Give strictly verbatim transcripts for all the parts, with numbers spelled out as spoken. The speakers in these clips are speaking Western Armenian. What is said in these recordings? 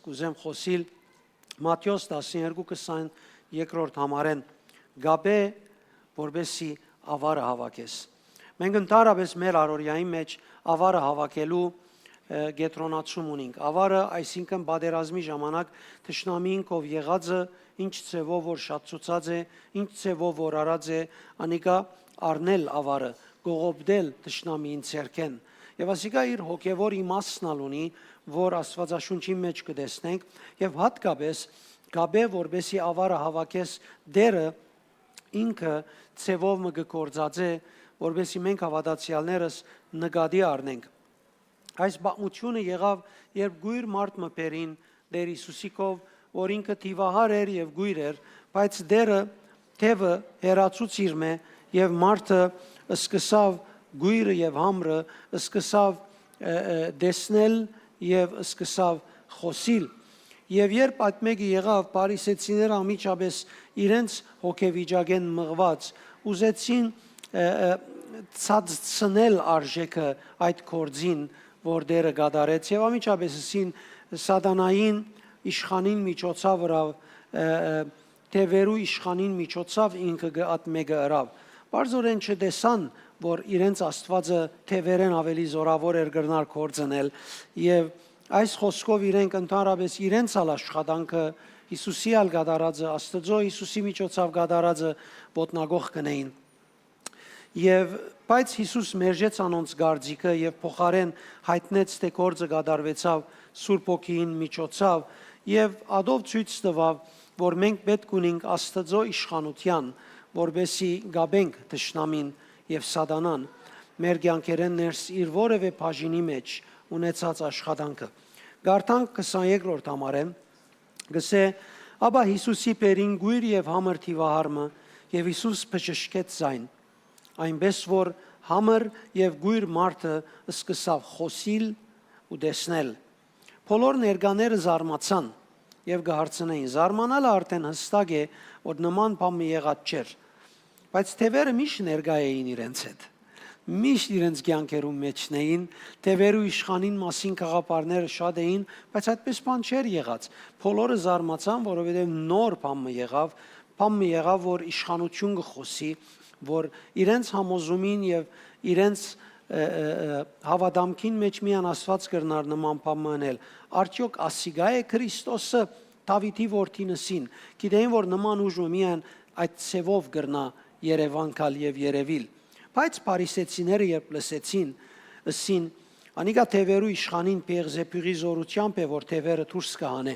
կ'ուզեմ խօսիլ Մատթէոս տասներկու քսանեքերորդ համարէն. «Կապէ, որպեսզի աւարը հաւաքես»։ Մենք ընդհանրապէս մեր առօրեային մէջ աւարը հաւաքելու, ը, կեդրոնացում ունինք։ Աւարը, այսինքն՝ պատերազմի ժամանակ թշնամիին քով եղածը, ինչ ձեւով որ շատցուցած է, ինչ ձեւով որ արած է, անիկա առնել աւարը, կողոպտել թշնամիին ձեռքէն։ Եւ ասիկա իր հոգեւոր իմաստն ալ ունի, որ Աստուածաշունչին մէջ կը տեսնենք, եւ յատկապէս կապէ, որպեսզի աւարը հաւաքես, Տէրը ինքը ձեւով մը կը գործածէ, որպեսզի մենք հաւատացեալներս նկատի առնենք։ Այս պատմութիւնը եղաւ, երբ կոյր մարդ մը բերին Տէր Յիսուսի քով, որ ինքը դիւահար էր եւ կոյր էր, բայց Տէրը թեւը հեռացուց իրմէ, եւ մարդը սկսաւ, կոյրը եւ համրը սկսաւ, ը, ը, տեսնել եւ սկսաւ խօսիլ։ Եւ երբ այդ մէկը եղաւ, փարիսեցիները անմիջապէս իրենց հոգեվիճակէն մղուած ուզեցին, ը, ը, ցածցնել արժէքը այդ գործին, որ Տէրը կատարեց, եւ անմիջապէս ըսին, Սատանային իշխանին միջոցաւ ըրաւ, ը, ը, թեւերու իշխանին միջոցաւ ինքը կը-, այդ մէկը ըրաւ։ Պարզօրէն չտեսան, որ իրենց Աստուածը թեւերէն աւելի զօրաւոր էր կրնար գործ ընել, եւ այս խօսքով իրենք ընդհանրապէս իրենց ալ աշխատանքը, Յիսուսի ալ կատարածը, Աստուծոյ Յիսուսի միջոցաւ կատարածը ոտնակոխ կ'ընէին։ Եւ բայց Յիսուս մերժեց անոնց կարծիքը եւ փոխարէն յայտնեց, թէ գործը կատարուեցաւ Սուրբ Հոգիին միջոցաւ, եւ ատով ցոյց տուաւ, որ մենք պէտք ունինք Աստուծոյ իշխանութեան, որպեսզի կապենք թշնամին եւ Սատանան մեր կեանքերէն ներս իր որեւէ բաժինի մէջ ունեցած աշխատանքը։ Կարդանք քսաներկրորդ համարէն, կ'ըսէ. «Ապա Յիսուսի բերին կոյր եւ համր դիւահար մը, եւ Յիսուս բժշկեց զայն, այնպէս որ համր եւ կոյր մարդը սկսաւ խօսիլ ու տեսնել։ Բոլոր ներկաները զարմացան եւ կը հարցնէին. "Զարմանալը արդէն յստակ է, որ նման բան մը եղած չէր"։ Բայց թեւերը միշտ ներկայ էին իրենց հետ։ Միշտ իրենց կեանքերուն մէջն էին, թեւերու իշխանին մասին գաղափարները շատ էին, բայց այդպէս բան չէր եղած։ Բոլորը զարմացան, որովհետեւ նոր բան մը եղաւ, բան մը եղաւ, որ իշխանութիւն կը խօսի, որ իրենց համոզումին եւ իրենց, ը, ը, ը, հաւատամքին մէջ միայն Աստուած կրնար նման բան մը ընել։ Արդեօք ասիկա՞ է Քրիստոսը, Դաւիթի որդին ըսին։ Գիտէին, որ նման ուժ մը միայն այդ ձեւով կրնայ երեւան գալ եւ երեւիլ։ Բայց փարիսեցիները երբ լսեցին, ըսին. "Անիկա թեւերու իշխանին Պեղզեբիւղի զօրութեամբ է, որ թեւերը դուրս կը հանէ"։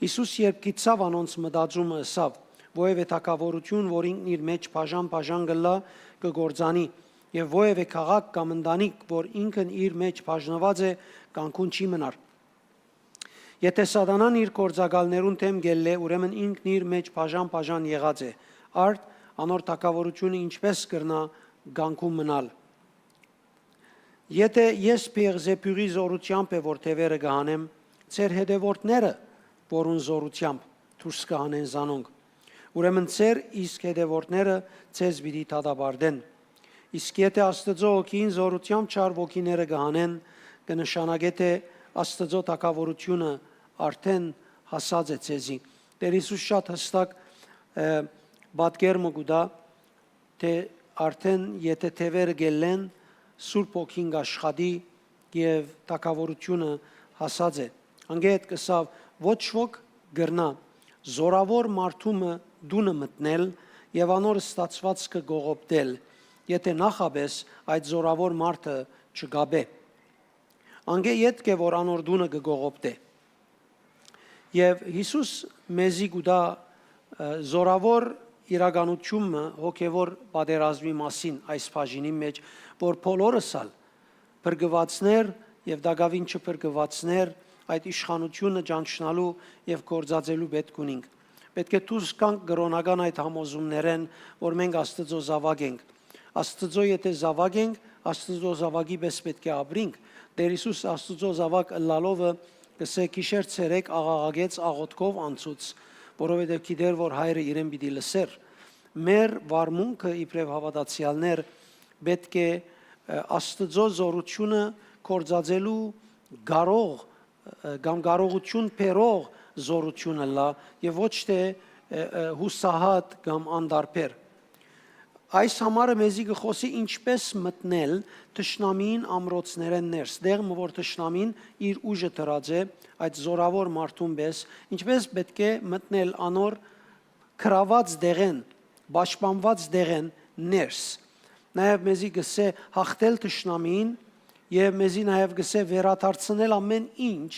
Յիսուս երբ գիտցաւ անոնց մտածումը, ըսաւ. "Որեւէ թագաւորութիւն, որ ինքն իր մէջ բաժան-բաժան կ'ըլլայ, կը կործանի, եւ որեւէ քաղաք կամ ընտանիք, որ ինքն իր մէջ բաժնուած է, կանգուն չի մնար։ Եթէ Սատանան իր գործակալներուն դէմ կ'ելլէ, ուրեմն ինքն իր մէջ բաժան-բաժան եղած է, արդ անոր թագաւորութիւնը ինչպէս կրնայ կանգուն մնալ։ Եթէ ես Պեղզեբիւղի զօրութեամբ է, որ թեւերը կը հանեմ, ձեր հետեւորդները որուն զօրութեամբ դուրս կը հանեն զանոնք, ուրեմն ձեր իսկ հետեւորդները ձեզ պիտի դատապարտեն։ Իսկ եթէ Աստուծոյ Հոգին զօրութեամբ չար ոգիները կը հանեն, կը նշանակէ թէ Աստուծոյ թագաւորութիւնը արդէն հասած է ձեզի"։ Տէր Յիսուս շատ յստակ, ը, պատկեր մը կու տայ, թէ արդէն եթէ թեւերը կ'ելլեն, Սուրբ Հոգին կ'աշխատի եւ թագաւորութիւնը հասած է։ Անգէտ կ'ըսաւ. "Ոչ ոք կրնայ զօրաւոր մարդու մը տունը մտնել եւ անոր ստացուածքը կողոպտել, եթէ նախապէս այդ զօրաւոր մարդը չկապէ։ Անկէ ետք է, որ անոր տունը կը կողոպտէ"։ Եւ Յիսուս մեզի կու տայ, ը, զօրաւոր իրականութիւն մը հոգեւոր պատերազմի մասին այս բաժինի մէջ, որ բոլորս ալ, փրկուածներ եւ տակաւին չփրկուածներ, այդ իշխանութիւնը ճանչնալու եւ գործածելու պէտք ունինք։ Պէտք է դուրս գանք կրօնական այդ համոզումներէն, որ մենք Աստուծոյ զաւակ ենք։ Աստուծոյ եթէ զաւակ ենք, Աստուծոյ զաւակի պէս պէտք է ապրինք։ Տէր Յիսուս Աստուծոյ զաւակ ըլլալովը կ'ըսէ. "Գիշեր ցերեկ աղաղակեց, աղօթքով անցուց, որովհետեւ գիտէր, որ Հայրը իրեն պիտի լսէր"։ Մեր վարմունքը իբրեւ հաւատացեալներ պէտք է, ը, Աստուծոյ զօրութիւնը գործածելու կարող ը, կամ կարողութիւն բերող զօրութիւն ըլլայ եւ ոչ թէ, ը, ը, յուսահատ կամ անտարբեր։ Այս համարը մեզի կը խօսի ինչպէս մտնել թշնամիին ամրոցներէն ներս, տեղ մը որ թշնամին իր ուժը դրած է այդ զօրաւոր մարդուն պէս, ինչպէս պէտք է մտնել անոր գրաւած տեղէն, պաշտպանուած տեղէն ներս։ Նաեւ մեզի կ'ըսէ յաղթել թշնամիին եւ մեզի նաեւ կ'ըսէ վերադարձնել ամէն ինչ,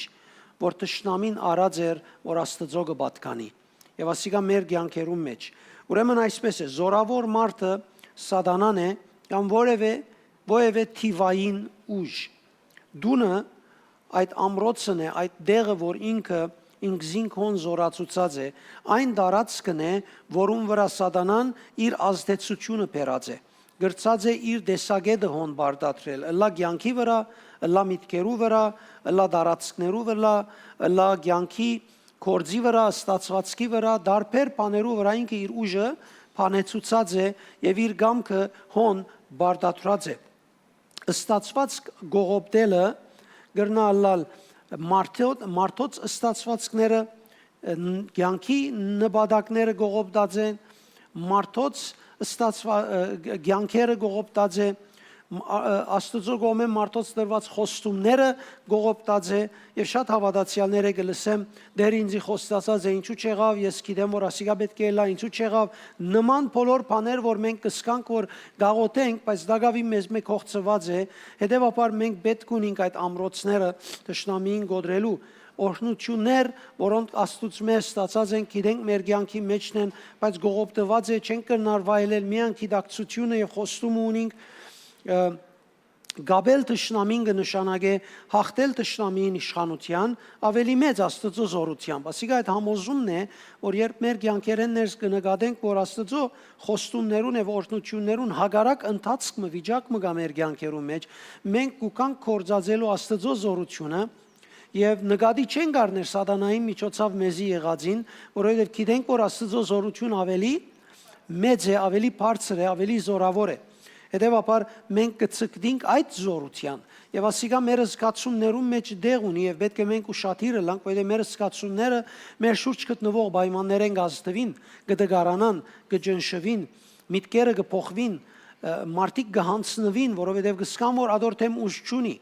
որ թշնամին արած էր, որ Աստուծոյ կը պատկանի։ Եւ ասիկա մեր կեանքերուն մէջ։ Ուրեմն այսպէս է, զօրաւոր մարդը Սատանան է կամ որեւէ, որեւէ թիւային ուժ։ Տունը այդ ամրոցն է, այդ տեղը, որ ինքը ինքզինք հոն զօրացուցած է, այն տարածքն է, որուն վրայ Սատանան իր ազդեցութիւնը բերած է։ Կրցած է իր տեսակէտը հոն պարտադրել, ըլլայ կեանքի վրայ, ըլլայ միտքերու վրայ, ըլլայ տարածքներու վրայ, ըլլայ կեանքի գործի վրայ, ստացուածքի վրայ, տարբեր բաներու վրայ ինքը իր ուժը բանեցուցած է եւ իր կամքը հոն պարտադրած է։ Ստացուածք կողոպտելը կրնայ ըլլալ մարդոց, մարդոց ստացուածքները, ն-, կեանքի նպատակները կողոպտած են, մարդոց ստացվա-, ը, կեանքերը կողոպտած է, մ-, ա-, ը, Աստուծոյ կողմէ մարդոց տրուած խոստումները կողոպտած է, եւ շատ հաւատացեալները կը լսեմ, «Տէր ինծի խոստացած է, ինչու՞ չեղաւ, ես գիտեմ որ ասիկա պէտք է ըլլայ, ինչու՞ չեղաւ»։ Նման բոլոր բաներ, որ մենք կ'ըսքանք, որ կ'աղօթենք, բայց տակաւին մեզմէ կոխցուած է, հետեւաբար մենք պէտք ունինք այդ ամրոցները թշնամիին կոտրելու։ Օրհնութիւններ, որոնք Աստուծմէ ստացած ենք, գիտենք մեր կեանքի մէջն են, բայց կողոպտուած է, չենք կրնար վայելել, միայն գիտակցութիւնը եւ խոստումը ունինք, ը, կապել թշնամին կը նշանակէ յաղթել թշնամիին իշխանութեան, աւելի մեծ Աստուծոյ զօրութեամբ։ Ասիկա այդ համոզումն է, որ երբ մեր կեանքերէն ներս կը նկատենք, որ Աստուծոյ խոստումներուն եւ օրհնութիւններուն հակառակ ընթացք մը, վիճակ մը կայ մեր կեանքերուն մէջ, մենք կու գանք գործածելու Աստուծոյ զօրութիւնը, եւ նկատի չենք առներ Սատանային միջոցաւ մեզի եղածին, որովհետեւ գիտենք, որ Աստուծոյ զօրութիւնը աւելի մեծ է, աւելի բարձր է, աւելի զօրաւոր է։ Հետեւաբար մենք կը ձգտինք այդ զօրութեան, եւ ասիկա մեր զգացումներուն մէջ տեղ ունի, եւ պէտք է մենք ուշադիր ըլլանք, որովհետեւ մեր զգացումները մեր շուրջ գտնուող պայմաններէն կ'ազդուին, կը տկարանան, կը ճնշուին, միտքերը կը փոխուին, ը, մարդիկ կը յանձնուին, որովհետեւ կ'ըսքան, որ ատոր դէմ ուժ չունի։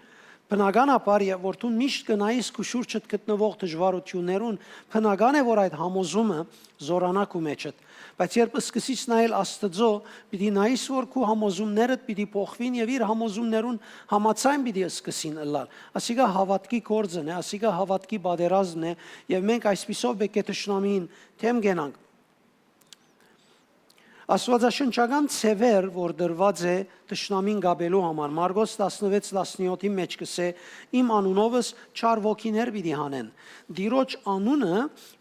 Բնականաբար, եւ որ դուն միշտ կը նայես քու շուրջդ գտնուող դժուարութիւններուն, բնական է, որ այդ համոզումը զօրանայ քու մէջդ։ Բայց երբ սկսես նայել Աստուծոյ, պիտի նայես, որ քու համոզումներդ պիտի փոխուին եւ իր համոզումներուն համաձայն պիտի սկսին ըլլալ։ Ասիկա հաւատքի գործն է, ասիկա հաւատքի պատերազմն է, եւ մենք այսպիսով պէտք է թշնամիին դէմ կենանք։ Աստուածաշնչական ձեւեր, որ դրուած է թշնամին կապելու համար։ Մարկոս տասնվեց տասնեօթին մէջ կ'ըսէ. «Իմ անունովս չար ոգիներ պիտի հանեն»։ Տիրոջ անունը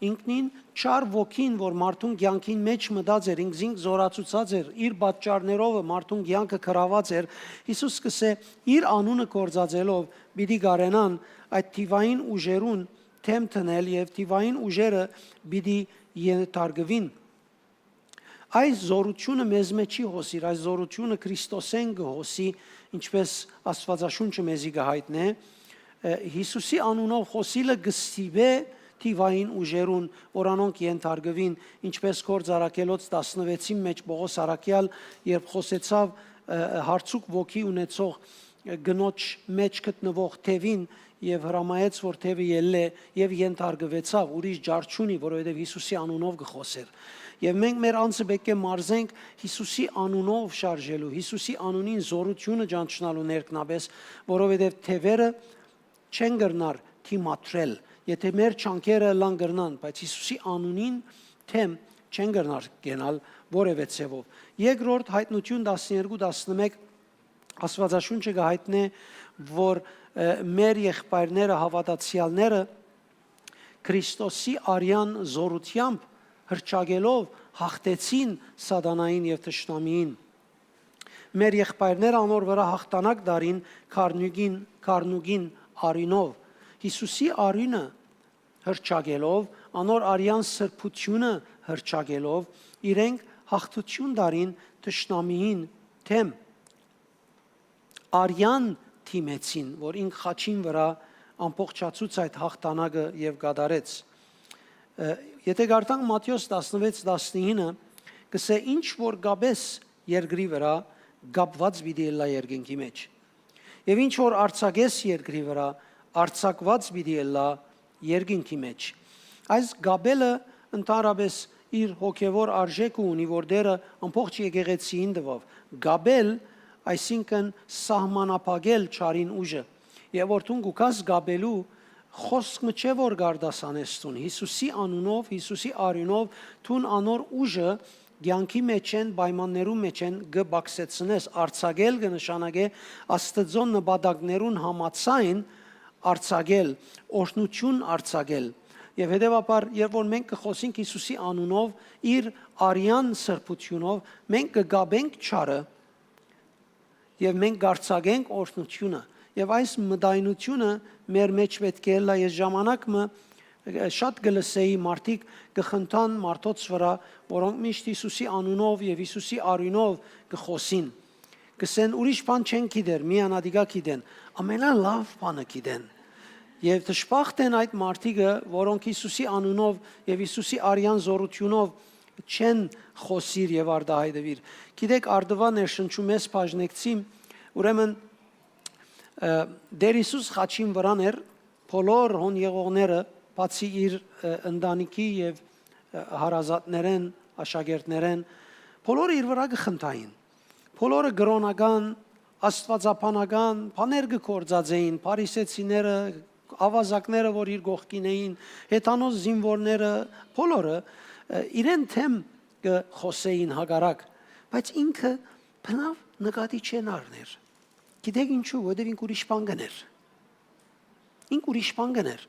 ինքնին չար ոգին, որ մարդուն կեանքին մէջ մտած էր, ինքզինք զօրացուցած էր, իր պատճառներովը մարդուն կեանքը գրաւած էր, Յիսուս կ'ըսէ, իր անունը գործածելով պիտի կարենան այդ թիւային ուժերուն դէմ դնել եւ թիւային ուժերը պիտի ենթարկուին։ Այս զօրութիւնը մեզմէ չի հոսիր, այս զօրութիւնը Քրիստոսէն կը հոսի, ինչպէս Աստուածաշունչը մեզի կը յայտնէ։ Ը, Յիսուսի անունով խօսիլը կը ստիպէ թիւային ուժերուն, որ անոնք ենթարկուին, ինչպէս գործ առաքելոց տասնվեցին մէջ Պողոս առաքեալ, երբ խօսեցաւ, ը, հարցուկ ոգի ունեցող կնոջ մէջ գտնուող թեւին եւ հրամայեց, որ թեւը ելլէ, եւ ենթարկուեցաւ, ուրիշ ջար չունի, որովհետեւ Յիսուսի անունով կը խօսէր։ Եւ մենք մեր անձը պէտք է մարզենք Յիսուսի անունով շարժելու, Յիսուսի անունին զօրութիւնը ճանչնալու ներքնապէս, որովհետեւ թեւերը չեն կրնար դիմադրել, եթէ մեր չանքերը ըլլան կրնան, բայց Յիսուսի անունին դէմ չեն կրնար կենալ որեւէ ձեւով։ Երկրորդ Յայտնութիւն տասներկու տասնմէկ Աստուածաշունչը կը յայտնէ, որ, ը, մեր եղբայրները, հաւատացեալները, Քրիստոսի արեան զօրութեամբ հռչակելով յաղթեցին Սատանային եւ թշնամիին։ Մեր եղբայրները անոր վրայ յաղթանակ տարին քարնուկին, քարնուկին արիւնով։ Յիսուսի արիւնը հռչակելով, անոր արեան սրբութիւնը հռչակելով, իրենք յաղթութիւն տարին թշնամիին դէմ։ Արեան դիմեցին, որ ինք խաչին վրայ ամբողջացուց այդ յաղթանակը եւ կատարեց։ Ը, եթէ կարդանք Մատթէոս տասնվեց տասնինը, կսէ. «Ինչ որ կապես երկրի վրայ, կապուած պիտի ըլլայ երկնքի մէջ։ Եւ ինչ որ արձակես երկրի վրայ, արձակուած պիտի ըլլայ երկնքի մէջ»։ Այս կապելը ընդհանրապէս իր հոգեւոր արժէքը ունի, որ Տէրը ամբողջ եկեղեցիին տուաւ։ Կապել, այսինքն՝ սահմանափակել չարին ուժը։ Եւ որ դուն կու գաս կապելու, խօսք մը չէ որ կարդաս անես դուն։ Յիսուսի անունով, Յիսուսի արիւնով դուն անոր ուժը կեանքի մէջէն, պայմաններու մէջէն կը պակսեցնես։ Արձակել կը նշանակէ Աստուծոյ նպատակներուն համաձայն արձակել, օրհնութիւն արձակել։ Եւ հետեւաբար, երբ որ մենք կը խօսենք Յիսուսի անունով, իր արեան սրբութիւնով, մենք կը կապենք չարը եւ մենք կ'արձակենք օրհնութիւնը։ Եւ այս մտայնութիւնը մեր մէջ պէտք է ըլլայ։ Ես ժամանակ մը, ը, շատ կը լսէի մարդիկ կը խնդան մարդոց վրայ, որոնք միշտ Յիսուսի անունով եւ Յիսուսի արիւնով կը խօսին։ Կսեն. «Ուրիշ բան չեն գիտեր, միայն ատիկա գիտեն»։ Ամենալաւ բանը գիտեն։ Եւ դժբախտ են այդ մարդիկը, որոնք Յիսուսի անունով եւ Յիսուսի արեան զօրութիւնով չեն խօսիր եւ արտայայտուիր։ Գիտեք, Արդուան ներշնչում ես բաժնեկցի, ուրեմն, ը, Տէր Յիսուս խաչին վրան էր, բոլոր հոն եղողները, բացի իր, ը, ընտանիքի եւ, ը, հարազատներէն, աշակերտներէն, բոլորը իր վրայ կը խնդային։ Բոլորը կրօնական, աստուածաբանական բաներ կը գործածէին, փարիսեցիները, աւազակները, որ իր կողքին էին, հեթանոս զինուորները, բոլորը, ը, իրեն դէմ կը խօսէին հակառակ, բայց ինքը բնաւ նկատի չեն առներ։ Գիտեք ինչու՞, որովհետեւ ինք ուրիշ բան կ'ընէր։ Ինք ուրիշ բան կ'ընէր։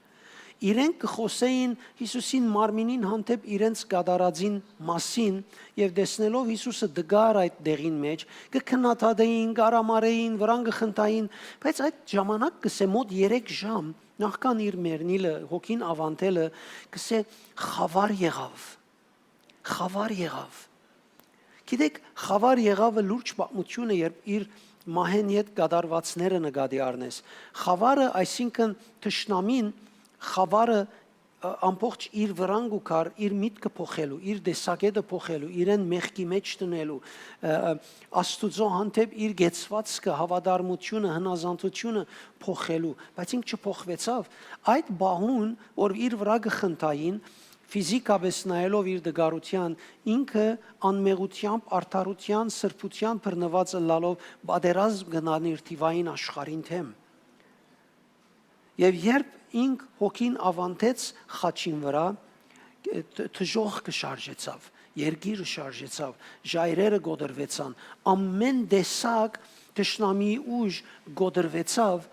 Իրենք կը խօսէին Յիսուսին մարմինին հանդէպ իրենց կատարածին մասին եւ տեսնելով Յիսուսը տկար այդ դեղին մէջ, կը քննադատէին, կարամարէին, վրան կը խնդային, բայց այդ ժամանակ կսէ մօտ երեք ժամ նախքան իր մեռնիլը, հոգին աւանդելը, կսէ. «Խաւար եղաւ, խաւար եղաւ»։ Գիտեք, խաւար եղաւը լուրջ պատմություն է, երբ իր մահէն յետ կատարուածները նկատի առնես։ Խաւարը, այսինքն՝ թշնամին, խաւարը, ը, ամբողջ իր վրան կու գար, իր միտքը փոխելու, իր տեսակետը փոխելու, իրեն մեղքի մէջ դնելու, ը, ը, Աստուծոյ հանդէպ իր կեցուածքը, հաւատարմութիւնը, հնազանդութիւնը փոխելու, բայց ինք չփոխուեցաւ։ Այդ պահուն, որ իր վրայ կը խնդային, ֆիզիկապէս նայելով իր տկարութեան, ինքը անմեղութեամբ, արդարութեան, սրբութեան բռնուած ըլլալով պատերազմ կ'ընէր թիւային աշխարհին դէմ։ Եւ երբ ինք հոգին աւանդեց խաչին վրայ, դ-, դժոխքը շարժեցաւ, երկիրը շարժեցաւ, ժայռերը կոտրուեցան, ամեն տեսակ թշնամիի ուժ կոտրուեցաւ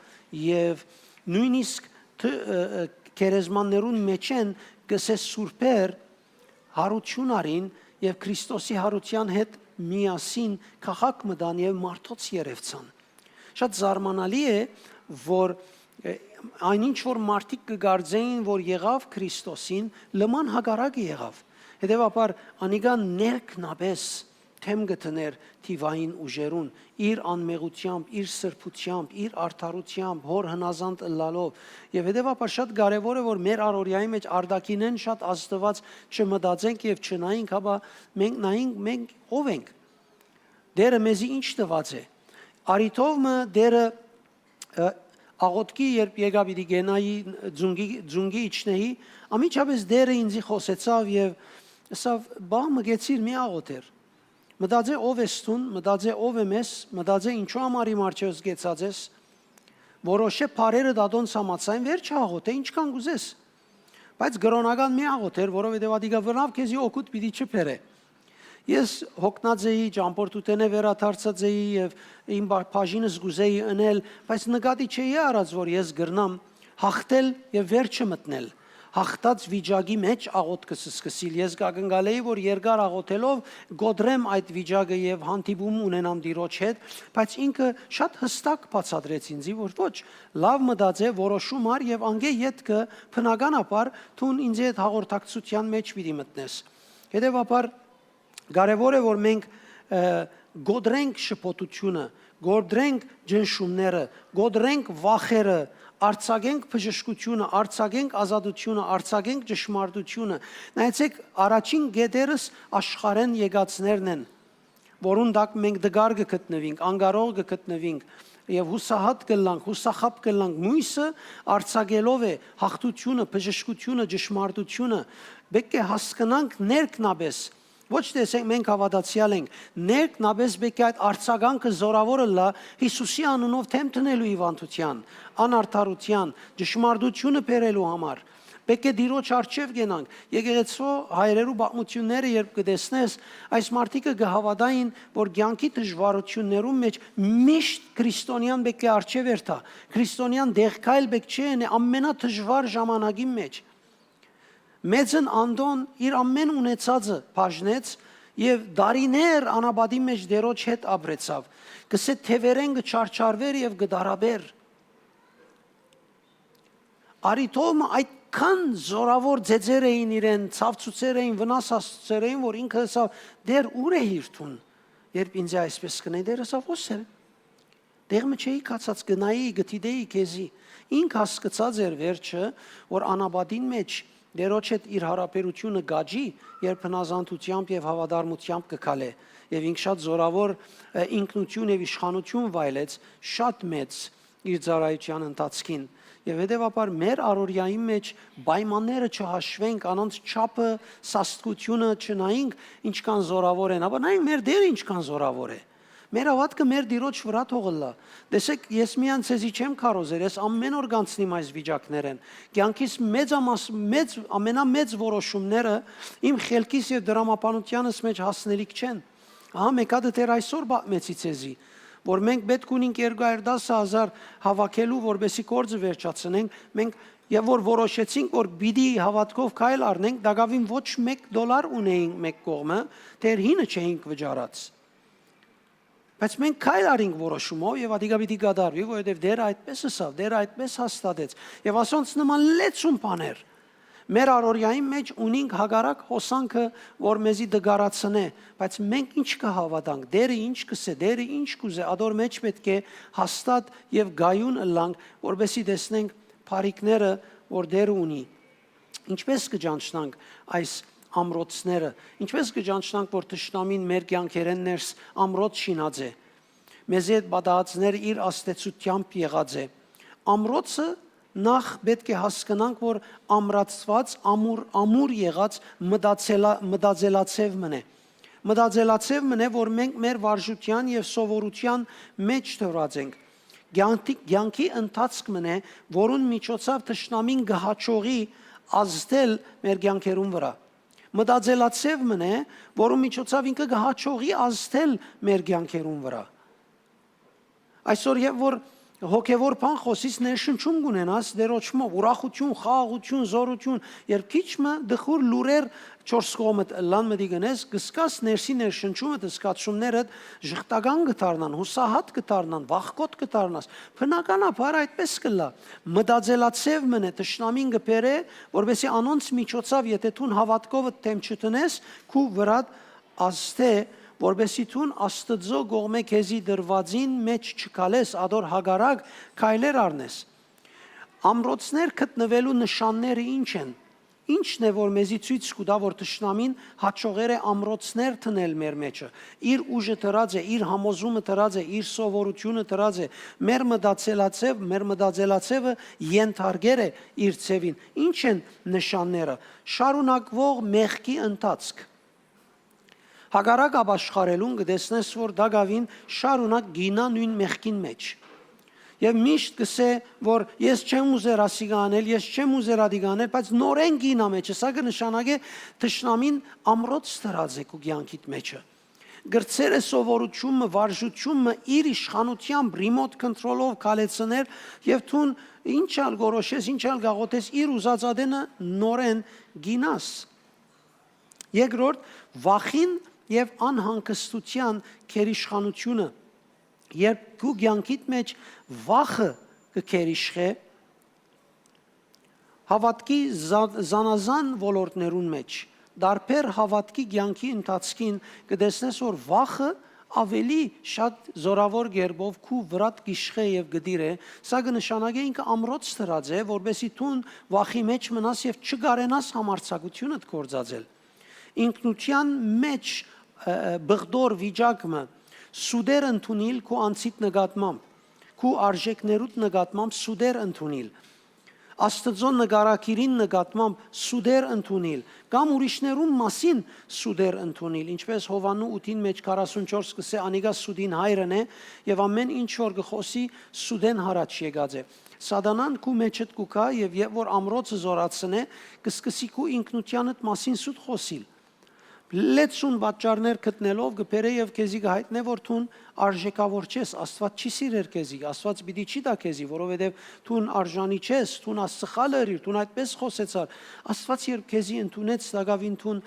եւ նոյնիսկ դ-, ը, ը, գերեզմաններուն մէջէն կսէ սուրբեր յարութիւն առին եւ Քրիստոսի յարութեան հետ միասին քաղաք մտան եւ մարդոց երեւցան։ Շատ զարմանալի է, որ, ը, այն ինչ որ մարդիկ կը կարծէին, որ եղաւ Քրիստոսին, լման հակառակը եղաւ։ Հետեւաբար, անիկա ներքնապէս դէմ կը դնէր թիւային ուժերուն, իր անմեղութեամբ, իր սրբութեամբ, իր արդարութեամբ, հօր հնազանդ ըլլալով։ Եւ հետեւաբար շատ կարեւոր է, որ մեր առօրեայի մէջ արտաքինէն շատ Աստուած չմտածենք եւ չնայենք, հապա մենք նայենք, մենք ով ենք։ Տէրը մեզի ինչ տուած է։ Արիթով մը Տէրը, ը, աղօթքի երբ եկայ պիտի կենայի, ձունկի, ձունկի իջնեի, անմիջապէս Տէրը ինձի խօսեցաւ եւ ըսաւ. «Բա մը գեցիր, մի աղօթեր»։ Մտածէ ով ես դուն, մտածէ ով եմ ես, մտածէ ինչու համար իմ առջեւս գեցած ես, որոշէ բարերը դատոնց համաձայն, վերջը աղօթէ, ինչքան կ'ուզես։ Բայց կրօնական մի աղօթեր, որովհետեւ ատիկա բնաւ քեզի օգուտ պիտի չբերէ։ Ես հոգնած էի, ճամբորդութենէ վերադարձած էի եւ իմ բա-, բաժինս կ'ուզեի ընել, բայց նկատի չէի առած, որ ես կրնամ յաղթել եւ վերջը մտնել։ Յաղթած վիճակի մէջ աղօթքս սկսիլ։ Ես կակնկալեի, որ երկար աղօթելով կոտրեմ այդ վիճակը եւ հանդիպում ունենամ Տիրոջ հետ, բայց ինքը շատ յստակ բացատրեց ինձի, որ ոչ, լաւ մտածէ, որոշում առ եւ անկէ ետքը բնականաբար դուն ինձի հետ հաղորդակցության մէջ պիտի մտնես։ Հետեւաբար, կարեւոր է, որ մենք, ը, կոտրենք շփոթությունը, կոտրենք ճնշումները, կոտրենք վախերը, արձակենք բժշկութիւնը, արձակենք ազատութիւնը, արձակենք ճշմարտութիւնը։ Նայեցէք, առաջին գետերս աշխարհէն եկածներն են, որուն տակ մենք դկար կը գտնուինք, անկարող կը գտնուինք եւ յուսահատ կ'ըլլանք, յուսախաբ կ'ըլլանք։ Միւսը արձակելով է յաղթութիւնը, բժշկութիւնը, ճշմարտութիւնը։ Պէտք է հասկնանք ներքնաբէս, ոչ թե ասենք մենք հաւատացեալ ենք, ներքնաբէս պէտք է այդ արձագանքը զօրաւոր ըլլայ Յիսուսի անունով դէմ դնելու հիւանդութեան, անարդարութեան, ճշմարտութիւնը բերելու համար։ Պէտք է Տիրոջ առջեւ կենանք։ Եկեղեցւոյ հայրերու պատմութիւնները երբ կը տեսնես, այս մարդիկը կը հաւատային, որ կեանքի դժուարութիւններուն մէջ միշտ քրիստոնեան պէտք է առջեւ երթայ։ Քրիստոնեան դեղքայլ պէտք չէ ընէ ամենադժուար ժամանակին մէջ։ Մեծն Անդոն իր ամէն ունեցածը բաժնեց եւ դարիներ անապատի մէջ Տիրոջ հետ ապրեցաւ։ Կսէ թեւերէն կը չարչարուէր եւ կը տարապէր։ Արիտովը այդքան զօրաւոր ծեծեր էին իրեն, ցաւցուցեր էին, վնաս հասցուցեր էին, որ ինքը ըսաւ. «Տէր, ո՞ւր է հիրթուն, երբ ինծի այսպէս կ'ընէ»։ Տէր ըսաւ. «Ո՞ս է»։ Տեղ մը չէի գացած, կը նայի, կը դիտէի քեզի։ Ինք հասկցած էր վերջը, որ անապատին մէջ Տիրոջ հետ իր յարաբերութիւնը կ'աճի, երբ հնազանդութեամբ եւ հաւատարմութեամբ կը քալէ։ Եւ ինք շատ զօրաւոր, ը, ինքնութիւն եւ իշխանութիւն վայելեց, շատ մեծ, իր ծառայութեան ընթացքին։ Եւ հետեւաբար մեր առօրեային մէջ պայմանները չհաշուենք, անոնց չափը, սաստկութիւնը չնայինք, ինչքան զօրաւոր են, ապա նայենք մեր Տէրը ինչքան զօրաւոր է։ Մեր հաւատքը մեր Տիրոջ վրայ թող ըլլայ։ Տեսէք, ես միայն ձեզի չեմ քարոզեր, ես ամէն օր կանցնիմ այս վիճակներէն։ Կեանքիս մեծամաս-, մեծ, ամենամեծ որոշումները իմ խելքիս եւ դրամաբանութեանս մէջ հասնելիք չեն։ Ահա մէկ հատը դեռ այսօր պատմեցի ձեզի, որ մենք պէտք ունինք երկու հարիւր տասը հազար հաւաքելու, որպէսզի գործը վերջացնենք, մենք, եւ որ որոշեցինք, որ պիտի հաւատքով քայլ առնենք, տակաւին ոչ մէկ դոլար ունէինք մէկ կողմը, դեռ հինը չէինք վճարած։ Բայց մենք քայլ առինք որոշումով եւ ատիկա պիտի կատարուի, որովհետեւ Տէրը այդպես ըսաւ, Տէրը այդպես հաստատեց։ Եւ ասոնց նման լեցուն բաներ։ Մեր առօրեային մէջ ունինք հակառակ հոսանքը, որ մեզի տկարացնէ, բայց մենք ինչ կը հաւատանք, Տէրը ինչ կ'ըսէ, Տէրը ինչ կ'ուզէ, ադոր մէջ պէտք է հաստատ եւ կայուն ըլլանք, որպէսզի տեսնենք բարիքները, որ Տէրը ունի։ Ինչպէս կը ճանչնանք այս ամրոցները, ինչպէս կը ճանչնանք, որ թշնամին մեր կեանքերէն ներս ամրոց շինած է, մեզի հետ պատահածները իր ազդեցութեամբ եղած է։ Ամրոցը նախ պէտք է հասկնանք, որ ամրացուած, ամուր, ամուր եղած մտածելա-, մտածելաձեւ մըն է։ Մտածելաձեւ մըն է, որ մենք մեր վարժութեան եւ սովորութեան մէջ դրած ենք։ Կեանքի, կեանքի ընթացք մըն է, որուն միջոցաւ թշնամին կը հաճողի ազդել մեր կեանքերուն վրայ։ Մտածելաձեւ մըն է, որուն միջոցաւ ինքը կը հաճողի ազդել մեր կեանքերուն վրայ։ Այսօր, երբ որ հոգեվոր բան խօսիս, ներշնչում կ'ունենաս Տէրոջմով, ուրախութիւն, խաղաղութիւն, զօրութիւն, երբ քիչ մը տխուր լուրեր չորս կողմդ ըլլան մտի գնես, կսկաս ներսի ներշնչումդ, զգացումներդ ժխտական կը դառնան, յուսահատ կը դառնան, վախկոտ կը դառնաս։ Բնականաբար այդպես կ'ըլլայ։ Մտածելաձեւ մըն է, թշնամին կը բերէ, որպեսզի անոնց միջոցաւ, եթե դուն հաւատքովդ դէմ չդնես, քու վրադ ազդէ, որպեսզի դուն Աստուծոյ կողմէ քեզի տրուածին մէջ չքալես, ադոր հակառակ քայլեր առնես։ Ամրոցներ գտնուելու նշանները ի՞նչ են։ Ի՞նչն է, որ մեզի ցոյց կու տայ, որ թշնամին հաճողեր է ամրոցներ դնել մեր մէջը։ Իր ուժը դրած է, իր համոզումը դրած է, իր սովորութիւնը դրած է, մեր մտածելաձեւ, մեր մտածելաձեւը ենթարկեր է իր ձեւին։ Ի՞նչ են նշանները։ Շարունակվող մեղքի ընթացք։ Հակառակ ապաշխարելուն կը տեսնես, որ տակաւին շարունակ կ'իյնայ նոյն մեղքին մէջ։ Եւ միշտ կ'ըսէ, որ ես չեմ ուզեր ասիկա անել, ես չեմ ուզեր ատիկա անել, բայց նորէն կ'իյնայ մէջը, սա կը նշանակէ թշնամին ամրոց դրած է քու կեանքիդ մէջը։ Կրցեր է սովորութիւնը, վարժութիւնը իր իշխանութեամբ, remote control-ով քալեցնել, եւ դուն ինչ ալ գորոշես, ինչ ալ գաղութես, իր ուզած ատենը նորէն կ'իյնաս։ Երկրորդ, վախին եւ անհանգստութեան գերիշխանութիւնը։ Երբ քու կեանքիդ մէջ վախը կը գերիշխէ, հաւատքի զա-, զանազան ոլորտներուն մէջ, տարբեր հաւատքի կեանքի ընթացքին կը տեսնես, որ վախը աւելի շատ զօրաւոր կերպով քու վրադ կ'իշխէ եւ կը տիրէ, սա կը նշանակէ ինքը ամրոց դրած է, որպէսզի դուն վախի մէջ մնաս եւ չկարենաս համարձակութիւնդ գործածել։ Ինքնութեան մէջ, ը, ը, բղտոր վիճակ մը, սուտեր ընդունիլ քու անձիդ նկատմամբ, քու արժեքներուդ նկատմամբ սուտեր ընդունիլ, Աստուծոյ նկարագիրին նկատմամբ սուտեր ընդունիլ, կամ ուրիշներուն մասին սուտեր ընդունիլ, ինչպէս Յովհաննու ութին մէջ քառասունչորս կ'ըսէ, անիկա սուտին հայրն է եւ ամէն ինչ որ կը խօսի, սուտէն յառաջ եկած է։ Սատանան քու մէջդ կու գայ եւ երբ որ ամրոցը զօրացնէ, կը սկսի քու ինքնութեանդ մասին սուտ խօսիլ։ Լեցուն պատճառներ գտնելով կը բերէ եւ քեզի կը յայտնէ, որ դուն արժեքաւոր չես, Աստուած չի սիրեր քեզի, Աստուած պիտի չի տայ քեզի, որովհետեւ դուն արժանի չես, դուն սխալը ըրիր, դուն այդպէս խօսեցար։ Աստուած երբ քեզի ընդունեց, տակաւին դուն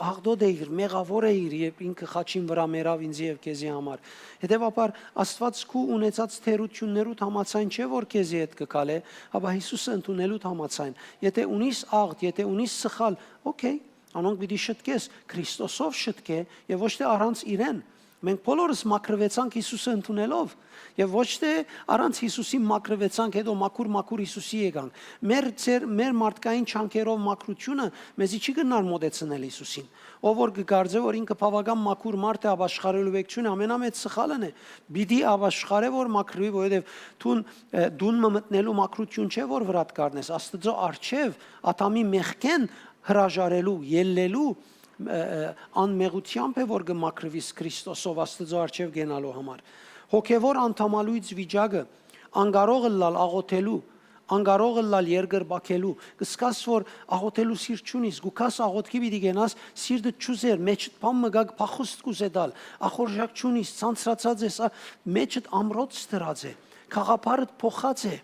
աղտոտ էիր, մեղաւոր էիր, երբ ինքը խաչին վրայ մեռաւ ինձի եւ քեզի համար։ Հետեւաբար, Աստուած քու ունեցած թերութիւններուդ համաձայն չէ, որ քեզի հետ կը քալէ, հապա Յիսուսը ընդունելուդ համաձայն։ Եթե ունիս աղտ, եթե ունիս սխալ, օքէյ, անոնք պիտի շտկես, Քրիստոսով շտկէ եւ ոչ թէ առանց իրեն։ Մենք բոլորս մաքրուեցանք Յիսուսը ընդունելով եւ ոչ թէ առանց Յիսուսի մաքրուեցանք, հետո մաքուր-մաքուր Յիսուսի եկանք։ Մեր ձեր, մեր մարդկային չանքերով մաքրությունը մեզի չի կրնար մոտեցնել Յիսուսին։ Ով որ կը կարծէ, որ ինքը բաւական մաքուր մարդ է, ապաշխարելու պէք չունի, ամենամեծ սխալն է։ Պիտի ապաշխարէ, որ մաքրուի, որովհետեւ դուն, ը, դուն մը մտնելու մաքրութիւն չէ, որ վրադ կառնես, Աստուծոյ առջեւ Ադամի մեղքէն հրաժարելու, ելլելու, ը, ը, անմեղութեամբ է, որ կը մաքրուիս Քրիստոսով Աստուծոյ առջեւ կենալու համար։ Հոգեւոր անդամալոյծ վիճակը, անկարող ըլլալ աղօթելու, անկարող ըլլալ երկրպագելու, կը սկաս որ աղօթելու սիրտ չունիս, կու գաս աղօթքի պիտի կենաս, սիրտը չուզեր, մէջդ բան մը գայ, փախուստ կուզե տալ, ախորժակ չունիս, ցանցրացած ես, ա, մէջդ ամրոց դրած է, գաղափարդ փոխած է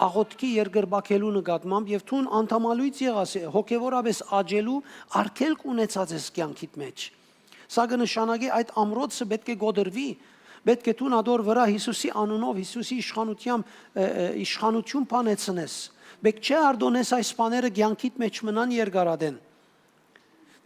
աղօթքի երկրպագելու նկատմամբ եւ դուն անդամալոյծ եղած է, հոգեւորապէս աճելու արգելք ունեցած ես կեանքիդ մէջ։ Սա կը նշանակի այդ ամրոցը պէտք է կոտրուի, պէտք է դուն ատոր վրայ Յիսուսի անունով, Յիսուսի իշխանութեամբ, ը, ը, իշխանութիւն բանեցնես։ Պէտք չէ արտոնես այս բաները կեանքիդ մէջ մնան երկարատեն։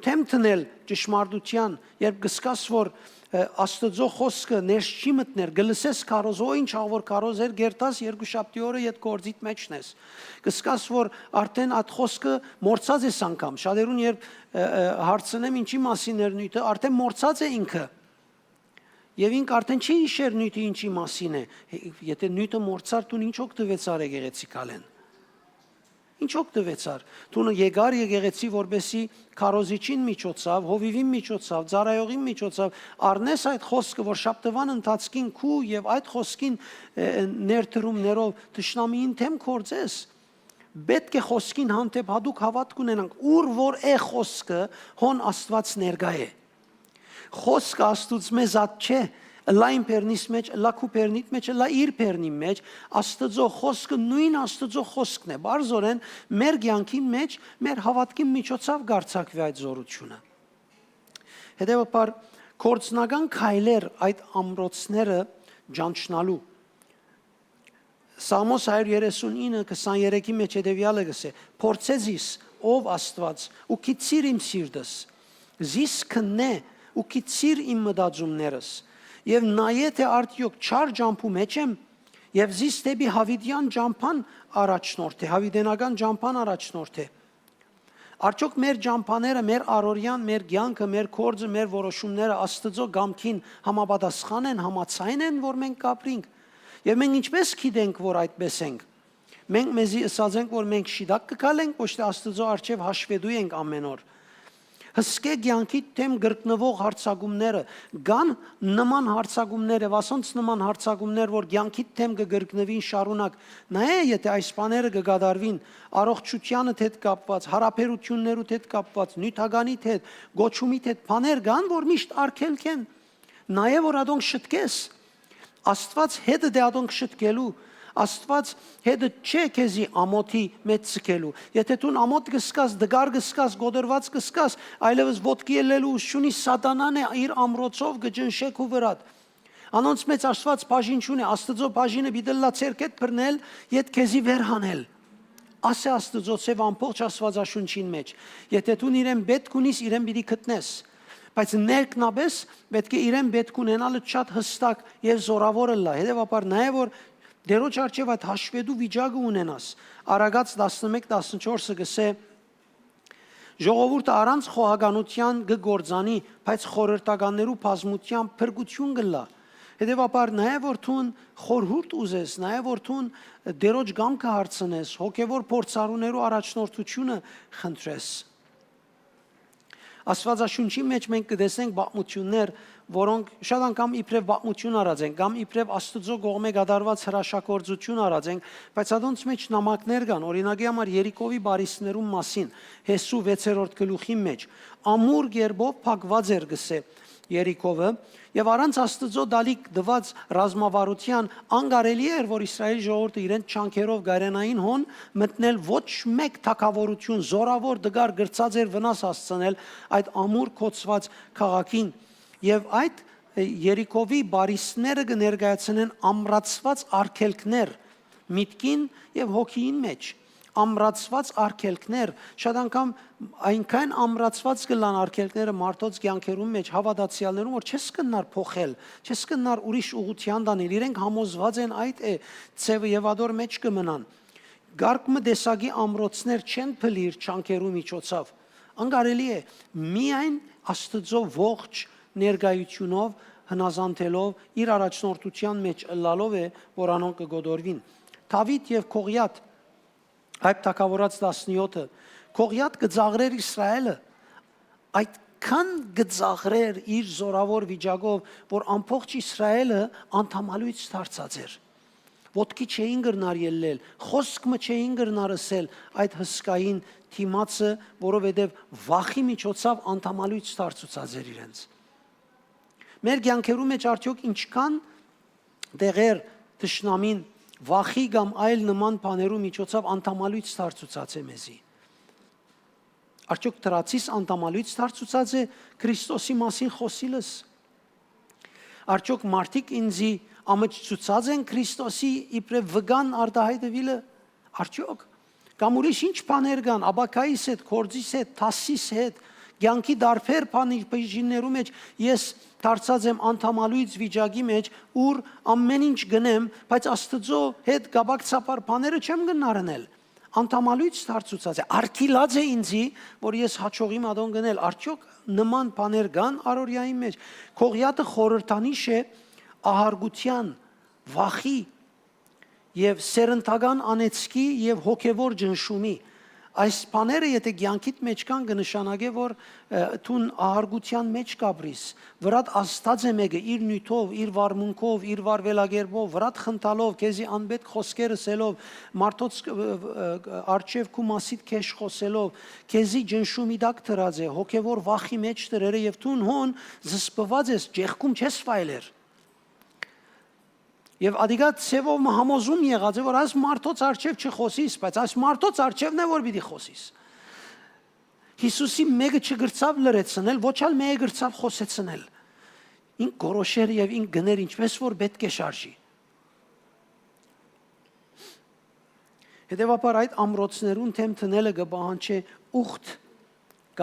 Դէմ դնել ճշմարտութեան, երբ կը սկաս որ, ը, Աստուծոյ խօսքը ներս չի մտներ, կը լսես քարոզը, օ, ինչ աղ որ քարոզ էր, կերտաս երկու շաբթի օրը յետ գործիդ մէջն ես։ Կը սկաս որ արդէն այդ խօսքը մոռցած ես անգամ։ Շատերուն երբ, ը, ը, հարցնեմ ինչի մասին էր նիւթը, արդէն մոռցած է ինքը։ Եւ ինք արդէն չի յիշեր նիւթը ինչի մասին է։ Հե, եթե նիւթը մոռցար, դուն ինչ օգտուեցար եկեղեցի գալէն։ Ինչ օգտուեցար։ Դուն եկար եկեղեցի, որպէսզի քարոզիչին միջոցաւ, հովիւին միջոցաւ, ծառայողին միջոցաւ, առնես այդ խօսքը, որ շաբթուան ընթացքին քու եւ այդ խօսքին, ը, ը, ներդրումներով թշնամիին դէմ գործես։ Պէտք է խօսքին հանդէպ յատուկ հաւատք ունենանք, ուր որ է խօսքը, հոն Աստուած ներկայ է։ Խօսքը Աստուծմէ զատ չէ, ըլլայ իմ բերնիս մէջ, ըլլայ քու բերնիդ մէջ, ըլլայ իր բերնին մէջ, Աստուծոյ խօսքը նոյն Աստուծոյ խօսքն է։ Պարզօրէն մեր կեանքին մէջ, մեր հաւատքին միջոցաւ կ'արձակուի այդ զօրութիւնը։ Հետեւաբար, գործնական քայլեր այդ ամրոցները ճանչնալու։ Սաղմոս հարիւր երեսունինը, քսաներեքի մէջ հետեւեալը կ'ըսէ. «Փորձէ զիս, ով Աստուած, ու գիցիր իմ սիրտս, զիս քննէ ու գիցիր իմ մտածումներս, եւ նայէ թէ արդեօք չար ճամբու մէջ եմ, եւ զիս դէպի յաւիտեան ճամբան առաջնորդէ, յաւիտենական ճամբան առաջնորդէ»։ Արդյոք մեր ճամբաները, մեր առօրեան, մեր կեանքը, մեր գործը, մեր որոշումները Աստուծոյ կամքին համապատասխան են, համաձայն են, որ մենք կապրինք։ Եւ մենք ինչպէս գիտենք, որ այդպէս ենք։ Մենք մեզի ըսած ենք, որ մենք շիտակ կը քալենք, ոչ թէ Աստուծոյ առջեւ հաշվետու ենք ամէն օր։ Հսկէ կեանքիդ դէմ կրկնուող յարձակումները, կան նման յարձակումներ եւ ասոնց նման յարձակումներ, որ կեանքիդ դէմ կը կրկնուին շարունակ։ Նայէ, եթէ այս բաները կը կատարուին, առողջութեանդ հետ կապուած, յարաբերութիւններուդ հետ կապուած, նիւթականիդ հետ, կոչումիդ հետ բաներ կան, որ միշտ արգելք են։ Նայէ, որ ատոնք շտկես։ Աստուած հետդ է ատոնք շտկելու։ Աստուած հետդ չէ քեզի ամօթի մէջ ձգելու։ Եթէ դուն ամօթ կը սկաս, դգար կը սկաս, կոտրուած կը սկաս, այլեւս ոտքի ելլելու ուժ չունի, Սատանան է իր ամրոցով կը ճնշէ քու վրադ։ Անոնց մէջ Աստուած բաժին չունի, Աստուծոյ բաժինը պիտի ըլլայ ձեռքէդ բռնել, եթ քեզի վեր հանել։ Ասէ Աստուծոյ եւ ամբողջ Աստուածաշունչին մէջ։ Եթէ դուն իրեն պէտք ունիս, իրեն պիտի գտնես։ բայց ներքնաբէս պէտք է իրեն պէտք ունենալը շատ յստակ եւ զօրաւոր ըլլայ։ Հետեւաբար, նաեւ որ Տէրոջ առջեւ այդ հաշուետու վիճակը ունենաս, Արագած տասնմէկ տասնչորսը կ'ըսէ. «Ժողովուրդը առանց խոհականութեան կը գործանի, բայց խորհրդականներու բազմութեամբ փրկութիւն կ'ըլլայ»։ Հետեւաբար, նաեւ որ դուն խորհուրդ ուզես, նաեւ որ դուն Տէրոջ կամքը հարցնես, հոգեւոր փորձառուներու առաջնորդութիւնը խնդրես։ Աստուածաշունչի մէջ մենք կը տեսնենք պատմութիւններ, որոնք շատ անգամ իբրեւ պատմութիւն առած ենք, կամ իբրեւ Աստուծոյ կողմէ կատարուած հրաշագործութիւն առած ենք, բայց ադոնց մէջ նամակներ կան, օրինակի համար Երիքովի պարիսներուն մասին, Յեսու վեցերորդ գլուխին մէջ, ամուր կերպով փակուած էր, կ'ըսէ, Երիքովը, եւ առանց Աստուծոյ տալիք տուած ռազմավարութեան անկարելի էր, որ Իսրայէլի ժողովուրդը իրենց ջանքերով կայրենային հոն մտնել, ոչ մէկ թագաւորութիւն զօրաւոր տկար կրցած էր վնաս հասցնել այդ ամուր կոչուած քաղաքին։ Եւ այդ, ը, Երիքովի պարիսները կը ներկայացնեն ամրացուած արգելքներ միտքին եւ հոգիին մէջ, ամրացուած արգելքներ, շատ անգամ այնքան ամրացուած կ'ըլլան արգելքները մարդոց կեանքերուն մէջ, հաւատացեալներուն, որ չես կրնար փոխել, չես կրնար ուրիշ ուղղութեան տանել, իրենք համոզուած են այդ է ձեւը եւ ադոր մէջ կը մնան։ Կարգ մը տեսակի ամրոցներ չեն փլիր ջանքերու միջոցով։ Անկարելի է, միայն Աստուծոյ ողջ ներկայութիւնով, հնազանդելով, իր առաջնորդութեան մէջ ըլլալով է, որ անոնք կը կոտորուին։ Դաւիթ եւ Գողիաթ, այդ թագաւորաց տասնեօթը, Գողիաթ կը ծաղրէր Իսրայէլը, այդքան կը ծաղրէր իր զօրաւոր վիճակով, որ ամբողջ Իսրայէլը անդամալոյծ դարձած էր։ Ոտքի չէին կրնար ելլել, խօսք մը չէին կրնար ըսել այդ հսկային դիմացը, որովհետեւ վախի միջոցով անդամալոյծ դարձուցած էր իրենց։ Մեր կեանքերու մէջ արդեօք ինչքան տեղեր թշնամին վախի կամ այլ նման բաներու միջոցով անդամալոյծ դարձուցած է մեզի։ Արդյոք դրացիս անդամալոյծ դարձուցած է Քրիստոսի մասին խօսիլս։ Արդյոք մարդիկ ինձի ամաչցուցած են Քրիստոսի իբրեւ վկան արտահայտուիլը։ Արդյոք, կամ ուրիշ ինչ բաներ կան, ապագայիս հետ, գործիս հետ, դասիս հետ, կեանքի տարբեր բանի-, բաժիններու մէջ ես դարձած եմ անդամալոյծ վիճակի մէջ, ուր ամեն ինչ կ'ընեմ, բայց Աստուծոյ հետ կապակցաբար բաները չեմ կրնար ընել։ Անդամալոյծ դարձուցած է, արգիլած է ինձի, որ ես հաջողիմ ատոնք ընել։ Արդյոք նման բաներ կան առօրեային մէջ։ Գողիաթը խորհրդանիշ է ահարկութեան, վախի եւ սերնդական անեծքի եւ հոգեվոր ճնշումի։ Այս բաները, եթէ կեանքիդ մէջ կան, կը նշանակէ, որ, ը, դուն ահարկութեան մէջ կ'ապրիս, վրատ ազդած է մէկը իր նիւթով, իր վարմունքով, իր վարվելակերպով, վրատ խնդալով, քեզի անպէտք խօսքեր ըսելով, մարդոց, ը, ը, ը, առջեւ քու մասիդ քեշ խօսելով, քեզի ճնշումի տակ դրած է, հոգեվոր վախի մէջ դրեր է եւ դուն հոն զսպուած ես, ճեղքում չես վայելեր։ Եւ ադիկա ձեւով մը համոզում եղած է, որ այս մարդոց առջեւ չխօսիս, բայց այս մարդոց առջեւն է, որ պիտի խօսիս։ Յիսուսի մէկը չկրցաւ լրեցնել, ոչ ալ մէկը կրցաւ խօսեցնել։ Ինք գորոշեր եւ ինք գներ ինչպես որ պէտք է շարժի։ Հետեւաբար այդ ամրոցներուն դէմ դնելը կը պահանջէ ուխտ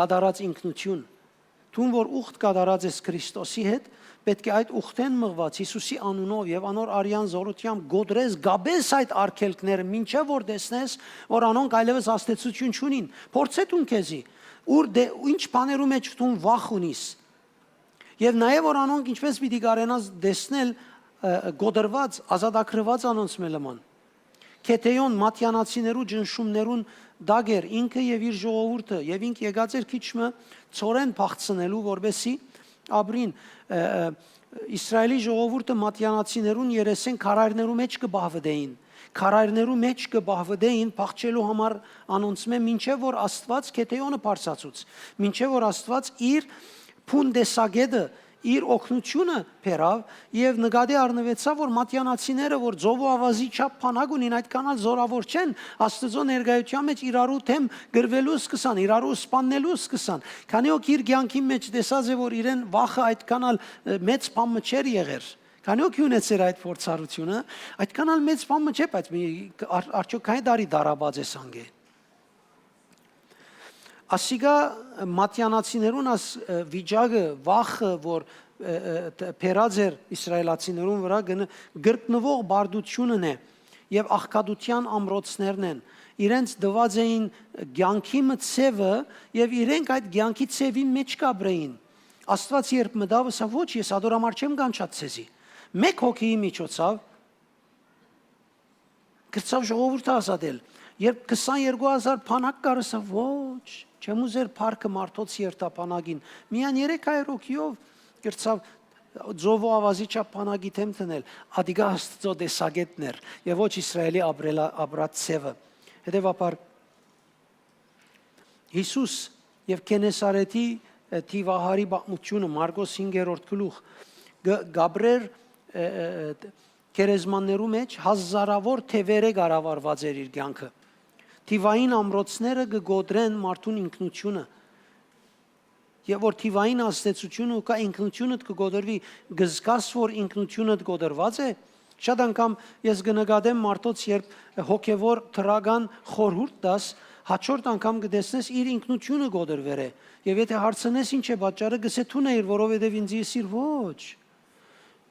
կատարած ինքնութիւն։ Դուն որ ուխտ կատարած ես Քրիստոսի հետ, պէտք է այդ ուխտէն մղուած Յիսուսի անունով եւ անոր արեան զօրութեամբ կոտրես կապես այդ արգելքները, մինչեւ որ տեսնես, որ անոնք այլեւս ազդեցութիւն չունին։ Փորձէ դուն քեզի, ուր դե-, ինչ բաներու մէջ դուն վախ ունիս։ Եւ նաեւ որ անոնք ինչպես պիտի կարենաս տեսնել, ը, կոտրված, ազատագրված անոնց մէ լման։ Գեդեոն մատյանացիներու ճնշումներուն տակ էր ինքը եւ իր ժողովուրդը, եւ ինք եկած էր քիչ մը ցորեն փախցնելու, որպեսզի ապրին, ը, ը, Իսրայէլի ժողովուրդը մատյանացիներուն երեսէն քարայրներու մէջ կը պահուըտէին, քարայրներու մէջ կը պահուըտէին փախչելու համար անոնցմէ, մինչեւ որ Աստուած Գեդեոնը բարձացուց, մինչեւ որ Աստուած իր փուն տեսակետը, իր օգնութիւնը բերաւ եւ նկատի առնուեցաւ, որ մատյանացիները, որ ծովու աւազի չափ բանակ ունին, այդքան ալ զօրաւոր չեն, Աստուծոյ ներկայութեան մէջ իրարու դէմ կռուելու սկսան, իրարու սպաննելու սկսան։ Քանի օք իր կեանքի մէջ տեսած է, որ իրեն վախը այդքան ալ, ը, մեծ բան մը չէր եղեր։ Քանի օք ունեցեր այդ փորձառութիւնը, այդքան ալ մեծ բան մը չէ, բայց մի, ար-, արդյոք քանի տարի դարաբաց ես անգէ։ Ասիկա մատեանացիներուն աս, ը, վիճակը, վախը, որ, ը, ը, դ-, բերած էր իսրայելացիներուն վրայ, կը ն-, կրկնուող բարդութիւնն է եւ աղքատութեան ամրոցներն են։ Իրենց տուած էին կեանքի մը ձեւը եւ իրենք այդ կեանքի ձեւին մէջ կ'ապրէին։ Աստուած երբ մտաւ, ըսաւ. «Ոչ, ես ատոր համար չեմ կանչած ձեզի»։ Մէկ հոգիի միջոցաւ կրցաւ ժողովուրդը ազատել։ Երբ քսաներկու հազար բանակ կար, ըսաւ. «Ոչ, չեմ ուզեր փառքը մարդոց երթա բանակին»։ Միայն երեք հարիւր հոգիով կրցաւ ծովու աւազի չափ բանակի դէմ դնել։ Ատիկա Աստուծոյ տեսակէտն էր եւ ոչ Իսրայէլի ապրելա-, ապրած ձեւը։ Հետեւաբար, Յիսուս եւ Գենեսարեթի, ը, դիւահարի պատմութիւնը, Մարկոս հինգերորդ գլուխ, գ-, կ'ապրէր, ը, ը, ը, գերեզմաններու մէջ, հազարաւոր դեւերէ կառավարուած էր իր կեանքը։ Դիւային ամրոցները կը կոտրեն մարդուն ինքնութիւնը։ Եւ որ դիւային ազդեցութիւնը կայ, ինքնութիւնդ կը կոտրուի, կը զգաս, որ ինքնութիւնդ կոտրուած է։ Շատ անգամ ես կը նկատեմ մարդոց, երբ հոգեւոր դրական խորհուրդ տաս, հաջորդ անգամ կը տեսնես իր ինքնութիւնը կոտրուեր է։ Եւ եթէ հարցնես ինչ է պատճառը, կ'ըսէ. «Դուն էիր, որովհետեւ ինձի ըսիր ոչ»։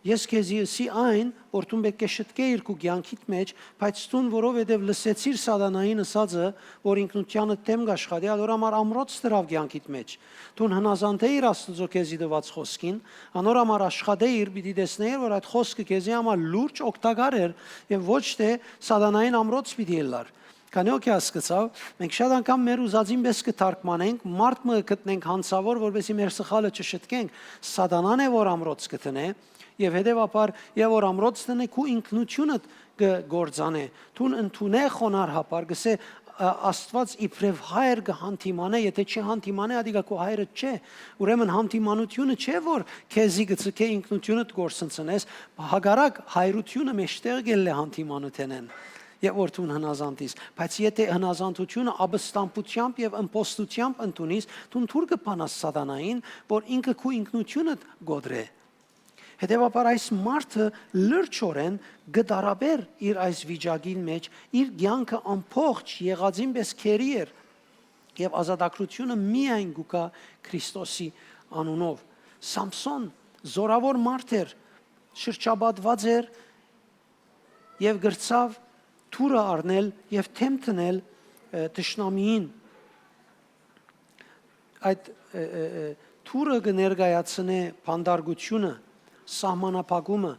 Ես քեզի ըսի այն, որ դուն պէտք է շտկէիր քու կեանքիդ մէջ, բայց դուն, որովհետեւ լսեցիր սատանային ըսածը, որ ինքնութեանդ դէմ կ'աշխատի, ատոր համար ամրոց դրաւ կեանքիդ մէջ։ Դուն հնազանդ էիր Աստուծոյ քեզի տուած խօսքին, անոր համար աշխատէիր, պիտի տեսնէիր, որ այդ խօսքը քեզի համար լուրջ օգտակար էր եւ ոչ թէ սատանային ամրոց պիտի ըլլար։ Քանի՞ հոգի հասկցաւ, մենք շատ անգամ մեր ուզածին պէս կը թարգմանենք, մարդ մը կը գտնենք յանցաւոր, որպեսզի մեր սխալը չշտկենք։ Սատանան է, որ ամրոց կը դնէ, եւ հետեւաբար, եւ որ ամրոց դնէ, քու ինքնութիւնդ կը կործանէ։ Դուն ընդունէ խոնարհաբար, կ'ըսէ, ա, Աստուած իբրեւ հայր կը հանդիմանէ, եթէ չի հանդիմանէ, ատիկա քու հայրդ չէ։ Ուրեմն հանդիմանութիւնը չէ, որ քեզի կը ձգէ ինքնութիւնդ կորսնցնես, հակառակ հայրութիւնը մէջտեղ կ'ելլէ հանդիմանութենէն, եւ որ դուն հնազանդ իս, բայց եթէ հնազանդութիւնը ապստամբութեամբ եւ ըմբոստութեամբ ընդունիս, դուն դուռ կը բանաս սատանային, որ ինքը քու ինքնութիւնդ կոտրէ։ Հետեւաբար այս մարդը լրջորեն կը տառապէր իր այս վիճակին մէջ, իր կեանքը ամբողջ եղածին պէս գերի էր, եւ ազատագրութիւնը միայն կու գայ Քրիստոսի անունով։ Սամսոն զօրաւոր մարդ էր, շրջապատուած էր եւ կրցաւ դուռը առնել եւ դէմ դնել, ը, թշնամիին։ Այդ, ը, ը, ը, դուռը կը ներկայացնէ բանտարկութիւնը, սահմանափակումը,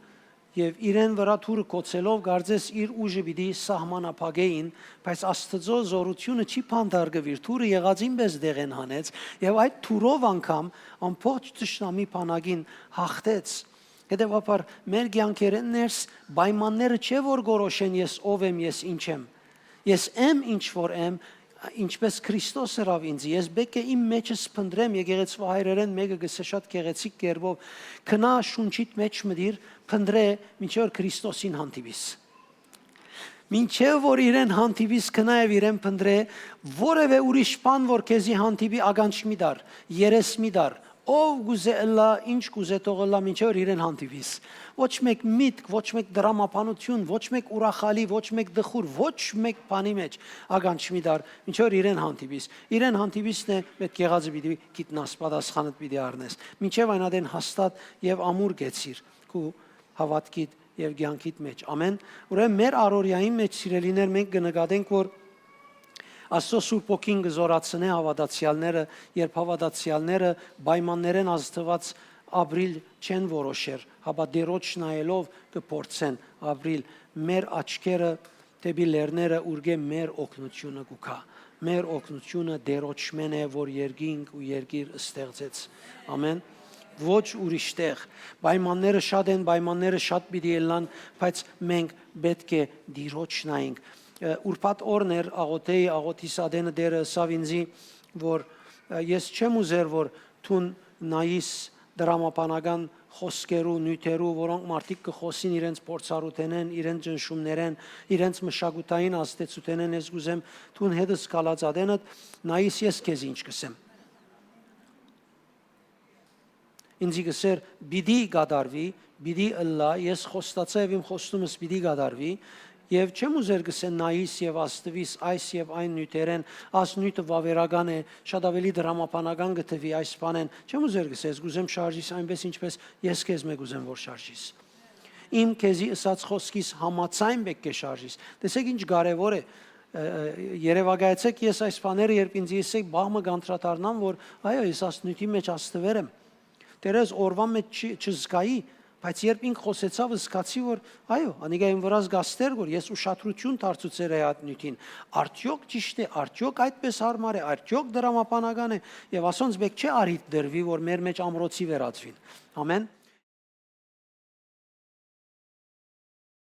եւ իրեն վրայ դուռը գոցելով, կարծես իր ուժը պիտի սահմանափակէին, բայց Աստուծոյ զօրութիւնը չի բանտարկուիր, դուռը եղածին պէս տեղէն հանեց, եւ այդ դուռով անգամ ամբողջ թշնամի բանակին յաղթեց։ Հետեւաբար, մեր կեանքերէն ներս պայմանները չէ՞ որ կորոշեն ես ով եմ, ես ինչ եմ։ Ես եմ ինչ որ եմ, ինչպես Քրիստոս ըրաւ ինձ։ Ես պէտք է իմ մեջս փնտռեմ, եկեղեցւոյ հայրերէն մէկը կ'ըսէ շատ գեղեցիկ կերպով. «Գնա շունչիդ մէջ մտիր, փնտռէ, մինչեւ որ Քրիստոսին հանդիպիս»։ Մինչեւ որ իրեն հանդիպիս, գնայ եւ իրեն փնտռէ, որեւէ ուրիշ բան որ քեզի հանդիպի, ականջ մի տար, երես մի տար, ով կ'ուզէ ըլլայ, ինչ կ'ուզէ թող ըլլայ, մինչեւ որ իրեն հանդիպիս։ Ոչ մէկ միտք, ոչ մէկ տրամաբանութիւն, ոչ մէկ ուրախալի, ոչ մէկ տխուր, ոչ մէկ բանի մէջ ականջ մի տար, մինչեւ որ իրեն հանդիպիս։ Իրեն հանդիպիսն է, մէկ եղածը պիտի գիտնաս, պատասխանդ պիտի առնես։ Մինչեւ այն ատեն հաստատ եւ ամուր կեցիր քու հաւատքիդ եւ կեանքիդ մէջ։ Ամէն։ Ուրեմն մեր առօրեային մէջ, սիրելիներ, մենք կը նկատենք, որ Աստուծոյ Սուրբ Հոգին կը զօրացնէ հաւատացեալները, երբ հաւատացեալները պայմաններէն ազդուած ապրիլ չեն որոշեր, հապա Տէրոջ նայելով կը փորձեն ապրիլ։ Մեր աչքերը դէպի լեռները, ուրկէ մեր օգնութիւնը կու գայ։ Մեր օգնութիւնը Տէրոջմէն է, որ երկինք ու երկիր ստեղծեց։ Ամէն։ Ոչ ուրիշ տեղ։ Պայմանները շատ են, պայմանները շատ պիտի ելլան, բայց մենք պէտք է Տիրոջ նայենք։ Ը, ուրբաթ օրն էր, աղոթեի, աղոթիս ատենը, Տէրը ըսաւ ինձի, որ, ը, ես չեմ ուզեր, որ դուն նայիս դրամաբանական խօսքերու, նիւթերու, որոնք մարդիկ կը խօսին իրենց փորձառութենէն, իրենց ճնշումներէն, իրենց մշակութային ազդեցութենէն, ես կ'ուզեմ դուն հետս գալած ատենդ նայիս, ես քեզ ինչ կ'ըսեմ։ Ինձի կ'ըսէր. «Պիտի կատարուի, պիտի ըլլայ, ես խոստացայ եւ իմ խոստումս պիտի կատարուի, Եւ չեմ ուզեր գսե նայիս եւ աստուիս այս եւ այն նիւթերէն, աս նիւթը վաւերական է, շատ աւելի դրամաբանական կը թուի այս բանեն։ Չեմ ուզեր գսե, ես կ'ուզեմ շարժիս այնպէս, ինչպէս ես քեզմէ կ'ուզեմ որ շարժիս։ Իմ քեզի ըսած խօսքիս համաձայն պէտք է շարժիս։ Տեսէք ինչ կարեւոր է, ը, ը, երեւակայեցէք, ես այս բաները երբ ինձ ըսէք, բաղ մը կանդրադառնամ որ, այո, ես աս նիւթի մէջ աստուեր եմ։ Տերեզ օրուան մէջ չի, չզգայի, բայց երբ ինք խօսեցաւ, զգացի որ, այո, անիկա իմ վրաս կ'աստուեր որ ես ուշադրութիւն դարձուցեր է այդ նիւթին։ Արդեօք ճիշտ է, արդեօք այդպէս յարմար է, արդեօք դրամաբանական է, եւ ասոնց պէտք չէ առիթ տրուի որ մեր մէջ ամրոցի վերածուին։ Ամեն։